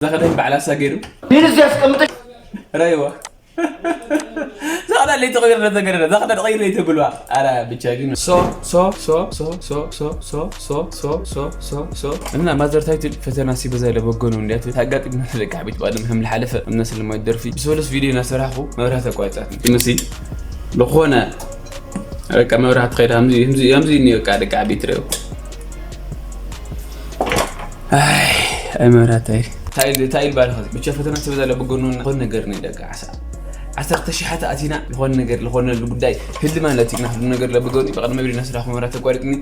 እዛ ክዳን በዓል ኣሳ ገይሩ። ይህን እዚህ ያስቀምጠሽ። ራይዋ። እዛ ክዳን ለይተቐይር ለተገረደ፣ እዛ ክዳን ተቐይር ለይተብልዋ። ኣረ ብቻ ግን ሶ፣ ሶ፣ ሶ፣ ሶ፣ ሶ፣ ሶ፣ ሶ፣ ሶ፣ ሶ፣ ሶ፣ ሶ፣ ሶ። እና ማዘር ታይትል ፈተና ሲበዛ ለበጎ ነው እንዲያት ታጋጥም ደቂ ቤት ባለም ከም ለሓለፈ እምነስ ለማይ ደርፊ ብሰለስ ቪዲዮ እናሰራሕኩ መብራት ተቋርጻት። ይመስል ዝኾነ በቃ መብራት ኸይዳ፣ ከምዚ፣ ከምዚ፣ ከምዚ እኒ በቃ ደቂ ዓበይቲ ርእዩ። ኣይ፣ ኣይ መብራት ኣይ። ታይል፣ ታይል ባልኻ። ብቻ ፈተና ትበዛ ለብጎኑ ዝኾነ ነገር ነው ደቂ ዓሳ። ዓሰርተ ሺሕ ኣቲና ዝኾነ ነገር፣ ዝኾነ ጉዳይ ህል ማለት ኢና። ሁሉ ነገር ለብጎኑ በቃ መብሪና ስራሕ መብራት ተቋሪጥኒ።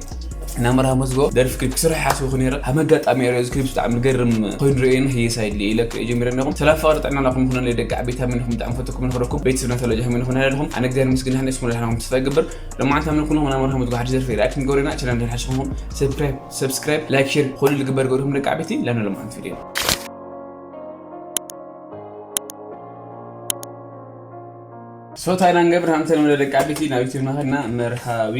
እና መርሃ መዝጎ ደርፊ ክሊፕ ክስራሕ ሓስብኩ ነይረ። ኣብ ኣጋጣሚ ሪኦ እዚ ክሊፕ ብጣዕሚ ዝገርም ኮይኑ ርእየኒ ህየሳ ኢለ ኢለ ጀሚረ ኣለኹ። ሰላም ፍቕሪ ጥዕና ናኹም ይኹነለይ ደቂ ዓበይቲ፣ ኣሚንኹም ብጣዕሚ ፈተኩም ንኽረኩም ቤተሰብና ተለጃ ምን ይኹን ኣለኹም። ኣነ እግዚኣብሔር ይመስገን፣ ንስኹም ደሓን ኢኹም ተስፋ ይገብር። ሎማዓንቲ ኣሚንኩም ንኹም ናብ መርሃ መዝጎ ሓድሽ ደርፊ ሪኣክት ንገብረና። ቻናል ደሓን ሓሽኹም ሰብስክራይብ፣ ሰብስክራይብ፣ ላይክ፣ ሼር፣ ኩሉ ልግበር ገርኩም ደቂ ዓበይቲ። ላና ሎማዓንቲ ቪድዮ ሶ ታይና ንገብር ሃምተን ወደ ደቂ ዓበይቲ ናብ ዩቲዩብ ናኸድና መርሃዊ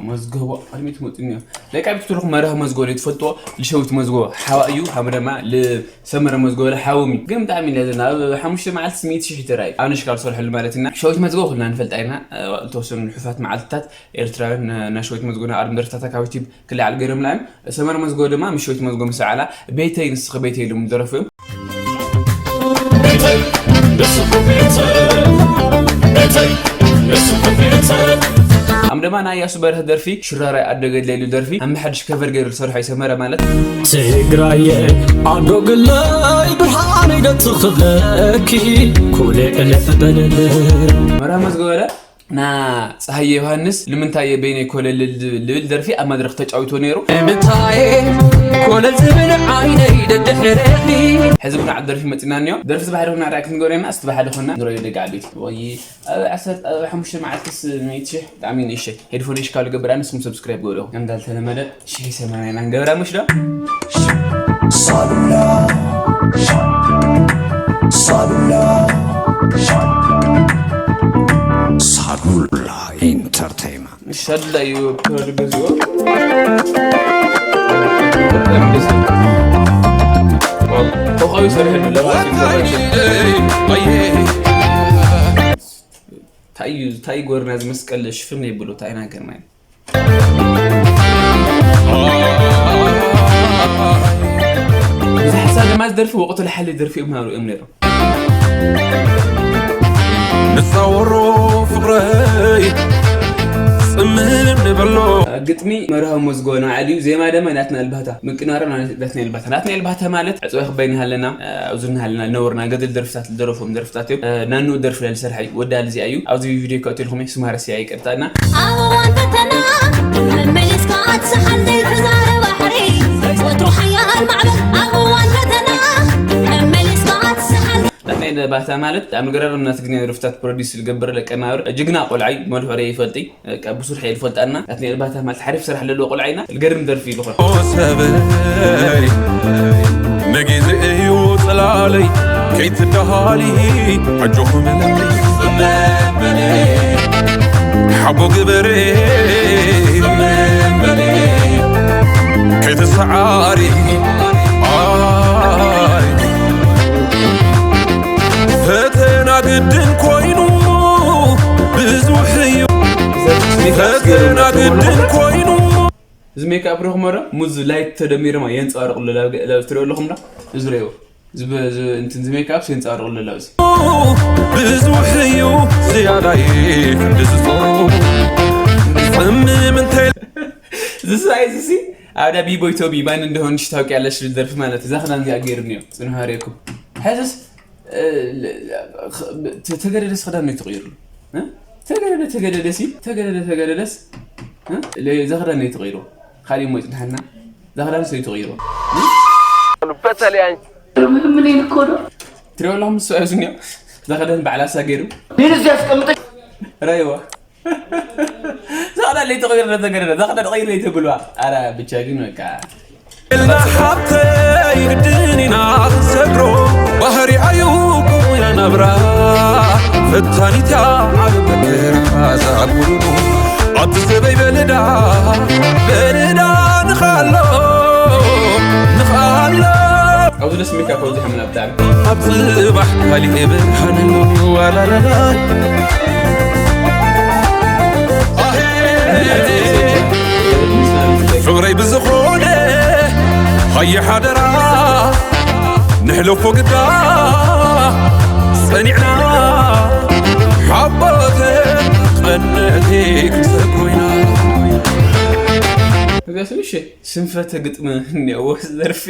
መዝገቦ ቅድሚት መፅኒ ደቂ ዓበይቲ ትልኹ መርሃ መዝገቦ ለይትፈልጥዎ ልሸዊት መዝገቦ ሓዋ እዩ። ሃም ደማ ልሰመረ መዝገቦ ለሓዎም እዩ። ግን ብጣዕሚ ኢና ዘለና ኣብ ሓሙሽተ መዓልቲ ስምዒት ሽሕ ተራይ ኣነሽካል ሰርሐሉ ማለት ኢና። ሸዊት መዝገቦ ኩልና ንፈልጣ ኢና። ዝተወሰኑ ንሑፋት መዓልትታት ኤርትራውያን ና-፣ ናሸዊት መዝገቦ ና ኣርም ደርፍታታ ካብ ዩቲዩብ ክልዓል ገይሮምላ እዮም። ሰመረ መዝገቦ ድማ ምሸዊት መዝገቦ ምስ ዓላ ቤተይ ንስኺ ቤተይ ኢሎም ዝደረፉ እዮም። ቤተይ ንስኺ ቤተይ፣ ቤተይ ንስኺ ቤተይ። ኣም ደማ ናይ ያሱ በርሀ ደርፊ ሽራራይ ኣዶ ገድለይ ኢሉ ደርፊ ኣም ሓድሽ ከቨር ገይሩ ዝሰርሖ እዩ ሰመረ ማለት። ትግራየ ኣዶ ግለይ ብርሃነይ ደትኽብለኪ ኩሌ ዕልፍ በለለ። መርሃ መዝገበ ለ ና ፀሃየ ዮሃንስ ልምንታየ በይነይ ኮለል ልብል ደርፊ ኣብ መድረኽ ተጫዊቶ ነይሩ። ምንታየ ኮለል ዝብል ዓይነይ ደድሕረኺ። ሕዚ እውን ዓብ ደርፊ መፂና እኒኦ። ደርፊ ዝበሓደ ኮና ሪኣክት ንገብረና፣ እስቲ በሓደ ኮና ንረዮ ደቂ ዓበይቲ። ወይ ኣብ ዓሰርተ፣ ኣብ ሓሙሽተ መዓልትስ ሚእቲ ሽሕ ብጣዕሚ ንእሸይ። ሄድፎን ሽካሉ ገብር፣ ኣነስኩም ሰብስክራይብ ገብሩ። ከም እንዳልተለመደ ሽሕ ሰማንያ ኢና ንገብራ ምሽ ዶ? ሳሉላ፣ ሳሉላ፣ ሳሉላ ኢንተርቴይመንት። ሸላ እዩ ክረዱ ገዝኦ። ኮኾብ ይሰርሕ ኣለዋ። እንታይ እዩ፣ እንታይ ጎርና ዝመስቀል ሽፍን የብሉ፣ እንታይ ነገር ማለት። እዚ ሓሳብ ድማ ዝደርፊ ወቕቱ ለሓሊ ደርፊ እዮም ናሩ እዮም ነይሮም። ንፃወሮ ፍቕረይ ፅምም ንበሎ። ግጥሚ መርሃዊ መዝጎ ንባዕሉ እዩ። ዜማ ድማ ናትና ልባህታ፣ ምቅናረ ናትና ልባህታ። ናትና ልባህታ ማለት ዕፅዋይ ክባይ ንሃለና፣ ኣብዚ ንሃለና ነውርና ገድል ደርፍታት ዝደረፎም ደርፍታት እዮም። ናኑ ደርፊ ለልሰርሐ እዩ። ወዳ ልዚኣ እዩ። ኣብዚ ቪድዮ ከእትልኩም እዩ። ስማረስያ ይቅርታና። ኣብ እዋን ፈተና መመሊስካ ኣትስሓል ዘይተዛረ ባሕሪ ወትሩ ሓያል ማዕበል። ኣብ እዋን ፈተና መመሊስካ ኣትስሓል። ናትናኤል ባታ ማለት ኣብ ምግራር ናት ግዜ ደርፍታት ፕሮዲስ ዝገብር ለቀናብር ጅግና ቆልዓይ መልሕሪ ይፈልጢ። በቃ ብሱር ሓይል ፈልጣና። ናትናኤል ባታ ማለት ሓሪፍ ስራሕ ለለዎ ቆልዓ ኢና። ልገርም ደርፊ ይልኾን። ሰበይ ንጊዜ እዩ ጽላለይ ከይትደሃሊ ኣጆኹም ሓቦ ግበሪ ከይትሰዓሪ ኣይ ፈተና ግድን ኮይኑ ብዙሕ እዩ ፈተና ግድን ኮይኑ እዚ ሜክኣፕ ርኹም ዶ ሙዝ ላይት ተደሚርማ የንጸባርቕ ኣሎ ላብ ትሪኦ ኣለኹም ዶ እዚ ሪኦ እዚ ሜክኣፕ የንጸባርቕ ኣሎ ኣብዚ ብዙሕ እዩ ዝያዳይ ክንዲ ዝጾ ጽምም እንተ ዝሳይ ዝሲ ኣብ ዳ ቢቦይ ቶቢ ማን እንደሆንሽ ታውቂያለሽ ዝብል ደርፊ ማለት እዛ ክዳን እዚኣ ገይሩ እኒኦ ጽንሑ ኣርእየኩም ሕዝስ ተገደደስ ክዳን ነው የተቀየሩ ተገደደ ተገደደስ ተገደደ ተገደደስ እዛ ክዳን ነው የተቀየሩ ካሊ ሞ ይጽንሐና እዛ ክዳን ሰው የተቀየሩ በተለያኝ ምን እኮ ነው ትሪኦ ኣለኹም እሱ ያዙኛ እዛ ክዳን በዓል ኣሳ ገይሩ ይህን እዚህ ያስቀምጠ ራይዋ ዛዳ ለይ ተቀይር ተገደደ ዛዳ ተቀይር ለይ ተብሏ አረ ብቻ ግን በቃ ልና ሓብተይ ግድን ኢና ክንሰግሮ ባህሪ ኣዩ ኩሙያ ናብራ ፈታኒት እያ ዓለም መከራ ዛጉሉ ኣቲ ሰበይ በልዳ በልዳ ንኻሎ ንኻሎ ኣብዚ ደስ የሚካ ከዚ ሓምላ ብጣዕሚ ኣብ ጽባሕ ካሊእ ብርሃን ኣለዎ ዋላላላ። ፍቕረይ ብዝኾነ ሃየ ሓደራ ንሕለፎ ግዳ ጸኒዕና ሓቦተ ቀነቲ ክንሰግሮ ኢና። እዚኣ ስምሽ ስንፈተ ግጥሚ እኒአዎ ደርፊ።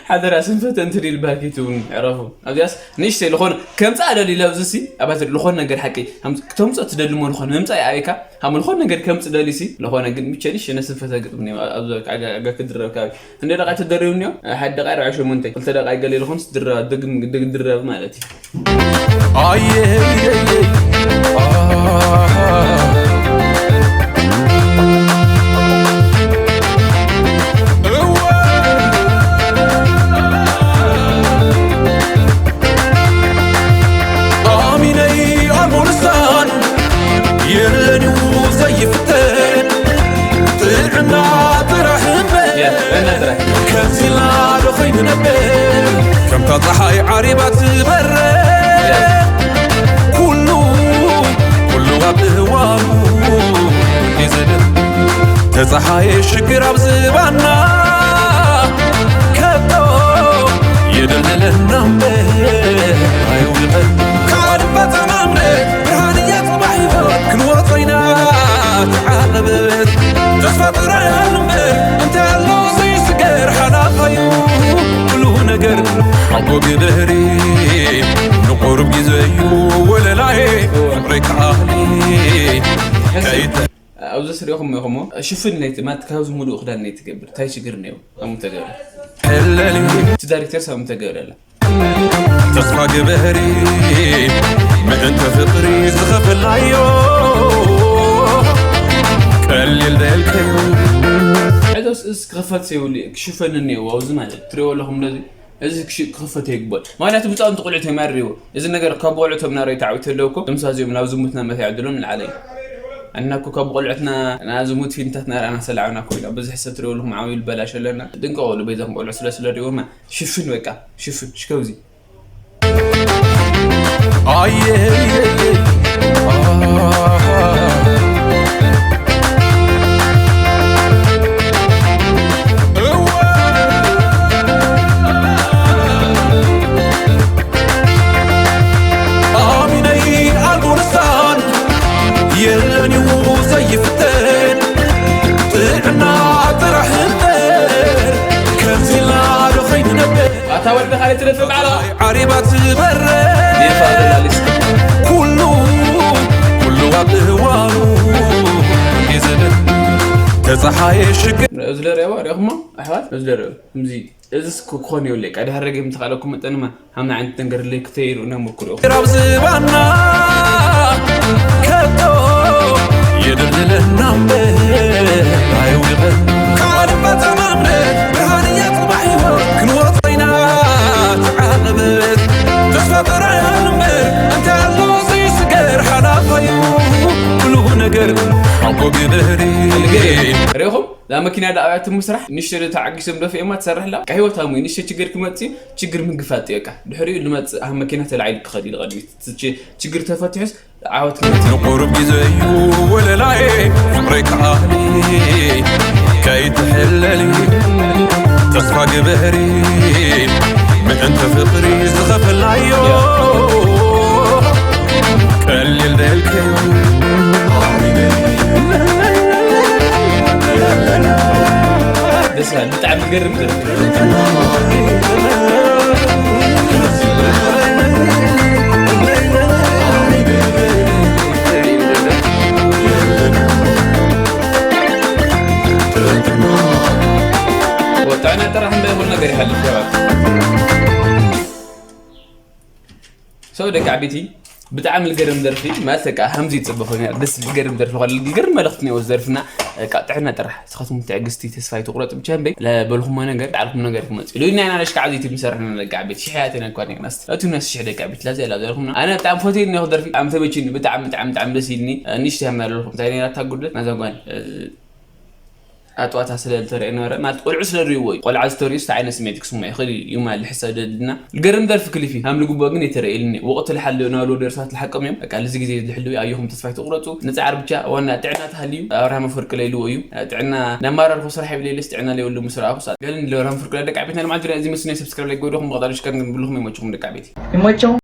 ሓደራ ስንፈተ እንትሪል ባኪት እውን ዕረፉ። ኣብዚኣስ ንእሽተይ ልኾነ ከምፃ ደሊ ለብዝሲ ኣባት ልኾን ነገር ሓቂ ሃም ክተምፆ ትደልሞ ልኾን ምምፃ ይኣበካ ሃም ልኾን ነገር ከምፅ ደሊሲ ልኾነ ግን ምቸ ንሽ ነ ስንፈተ ግጥም እኒኦ ኣብዚ ኣጋ ክድረብ ካቢ እንደ ደቃ ተደሪቡ እኒኦ ሓደ ደቃ ርዓ ሸሞንተ ክልተ ደቃ ይገለ ልኾን ስድራ ድግም ድግድረብ ማለት እዩ። ኣየየየይ ኣሚነይ ኣልቦ ልሳን የለን እዩ ዘይፍተን ጥዕና ጥራሕ እምበር ከምዚላ ዶ ኸይንነብር ከምታ ፀሓይ ዓሪባ ትበርር ኩሉ ኩሉ ኣብ እዋኑ ይዝድር ተፀሓየ ሽግር ኣብ ዝባና ከቶ የደልለና እምበር ኣይውድቐን ካልእ ፈተና እምነት ብርሃን እያ ፅባሕ ህይወት ክንወጾ ኢና ተዓቐበት ተስፋ ጥራሕ እምበር እንታይ ኣሎ ዘይስገር ሓላፋዩ ኩሉ ነገር ሓቦ ግበሪ ንቑሩብ ግዜ እዩ ወለላይ ፍቕሪ ከኣሊ ከይተ ኣብዚ ስሪኹም ኢኹሞ ሽፍን ነይቲ ማለት ካብዚ ሙሉእ ክዳን ነይቲ ገብር እንታይ ሽግር ነይሩ ኣሙ ተገብረ ሕለሊ እቲ ዳይሬክተር ሳሙ ተገብረ ኣላ ተስፋ ግበሪ ምእንተ ፍቕሪ ዝኸፈልናዮ ቀሊል ደልከዮ ሕዞስ እስ ክኸፈት ዘይብሉ ክሽፈን እኒአዎ ኣብዚ ማለት ትሪኦ ኣለኹም ነዚ እዚ ክሽ- ክኽፈት ይግባእ ማለት ብፃውንቲ ቆልዑት የማርዎ እዚ ነገር ካብ ቆልዑቶም ናረይ ተዓዊት ኣለውኮ ምሳ እዚኦም ናብ ዝሙትና መት ይዕድሎም ንዓለይ ኣና እኮ ካብ ቆልዑትና ናብ ዝሙት ፊልምታት ናርኣና ሰላዕና እኮ ኢና ብዙሕ ሰብ ትሪኦ ኣለኹም ዓብዩ ልበላሽ ኣለና ድንቀ ቆሉ በይዛኹም ቆልዑ ስለ ስለ ሪኦማ ሽፍን በቃ ሽፍን ሽከብዚ ኣየ ኣሚነይ ኣልቦ ልሳን የለን እዩ ዘይፍተን ጥዕና ጥራሕ እምበር ከምዚላ ዶ ኸይንነብር ኣታ ወዲ ካልእ ትደፍእ ባዕላ ዓሪባ ትበርር ይፋ ዘላሊስ ኩሉ ኩሉ ኣብ እዋኑ ይዝብል ተፀሓየ ሽግር እዚ ደሪያዋ ሪኹሞ ኣሕዋት እዚ ደሪያዋ ከምዚ እዚስ ክኾን የብለይ ቃ ድሕር ረጊም ተኻለኩም መጠንማ ሃምና ዓይነት ነገር ለይ ክተይሩ ነምክሩ ራብ ዝባና ከቶ የድልለና እምበር ኣይውድቐን ካልእ ፈተና እምነት ብርሃን እያ ፅባሕ ህይወት ክንወጾ ኢና ተዓቐበት ተስፋ ጥራሕ እምበር እንታይ ኣሎ ዘይስገር ሓላፋዩ ኩሉ ነገር ሓንኮ ግበሪ ሪኹም እዛ መኪና ደኣ ኣብያትም ምስራሕ ንእሽተይ ዶ ተዓጊሶም ደፊኦማ ትሰርሕ ኣላ። በቃ ህይወት ሃሙይ ንእሽተይ ችግር ክመጽእ እዩ፣ ችግር ምግፋጥ እዩ በቃ። ድሕሪኡ ልመጽእ ኣብ መኪና ተላዒሉ ክኸድ እዩ ንቐድሚት። እቲ ች- ችግር ተፈቲሑስ ዓወት ክመጽእ እዩ። ንቁሩብ ግዜ እዩ ወለላይ ፍቕረይ ክኣሊ ከይትሕለሊ ተስፋ ግበሪ ምእንቲ ፍቕሪ ዝኸፈልናዮ ቀሊል ደልክዮ ደስ ይላል። ብጣዕሚ ዝገርም ደርፊ። ጥዕና ጥራሕ እንደ ይኹን ነገር ይሓልፍ። ሰው ደቂ ዓበይቲ ብጣዕሚ ልገርም ደርፊ ማለት በቃ ከምዚ ይፅበ ኮይኑ ደስ ልገርም ደርፊ ኳ ልገርም መልእክቲ ነዎ ዝደርፍና በቃ ጥዕና ጥራሕ ስኻትኩም ትዕግስቲ ተስፋ ይትቁረጥ ብቻ እምበይ ለበልኩሞ ነገር ዳዕልኩም ነገር ክመፅ ኢሉ ኢና ኢና ነሽካ ዓብይቲ ምሰርሕና ደቂ ዓበይቲ ሽሕ ያቴና እኳ ነግናስ እቲ ነስ ሽሕ ደቂ ዓበይቲ ላዚ ያላ ዘርኩም ኣነ ብጣዕሚ ፈትየ ነኹ ደርፊ ብጣዕሚ ተመችኒ ብጣዕሚ ብጣዕሚ ብጣዕሚ ደስ ኢልኒ ንሽተ ያመላለኹም እንታይ ነራታ ጉድለት ናዛ ጓል ኣጥዋታ ስለ ዝተረእየ ነበረ ማለት ቆልዑ ስለ ዝርእይዎ እዩ። ቆልዓ ዝተርእዩ ስተ ዓይነት ስሜት ክስምዖ ይኽእል እዩ ማለት ዝሕሰብ ደድና። ዝገርም ደርፊ ክሊፕ እዩ። ከም ልግቦ ግን የተረእየልኒ። ወቕቲ ዝሓልዮ ናብሎ ደርሳት ዝሓቀም እዮም። በቃ ልዚ ግዜ ዝሕልው ኣየኹም ተስፋ ኣይትቑረፁ። ንፃዕር ብቻ ዋና ጥዕና ተሃልዩ ኣብርሃም ኣፈወርቂ ለይልዎ እዩ። ጥዕና ናማራርኹ ስራሕ ይብለይልስ ጥዕና ለይብሉ ምስ ረኣኹ ሳል። ገልን ለብርሃም ኣፈወርቂ ደቂ ዓቤትና ልማዓት ቪድዮ እዚ መስነ ሰብስክራይብ ላይ ጎደኹም ብቐጣሉ ሽከር ግን ብልኹም ይመችኹም ደቂ ዓቤት። ይመቸው።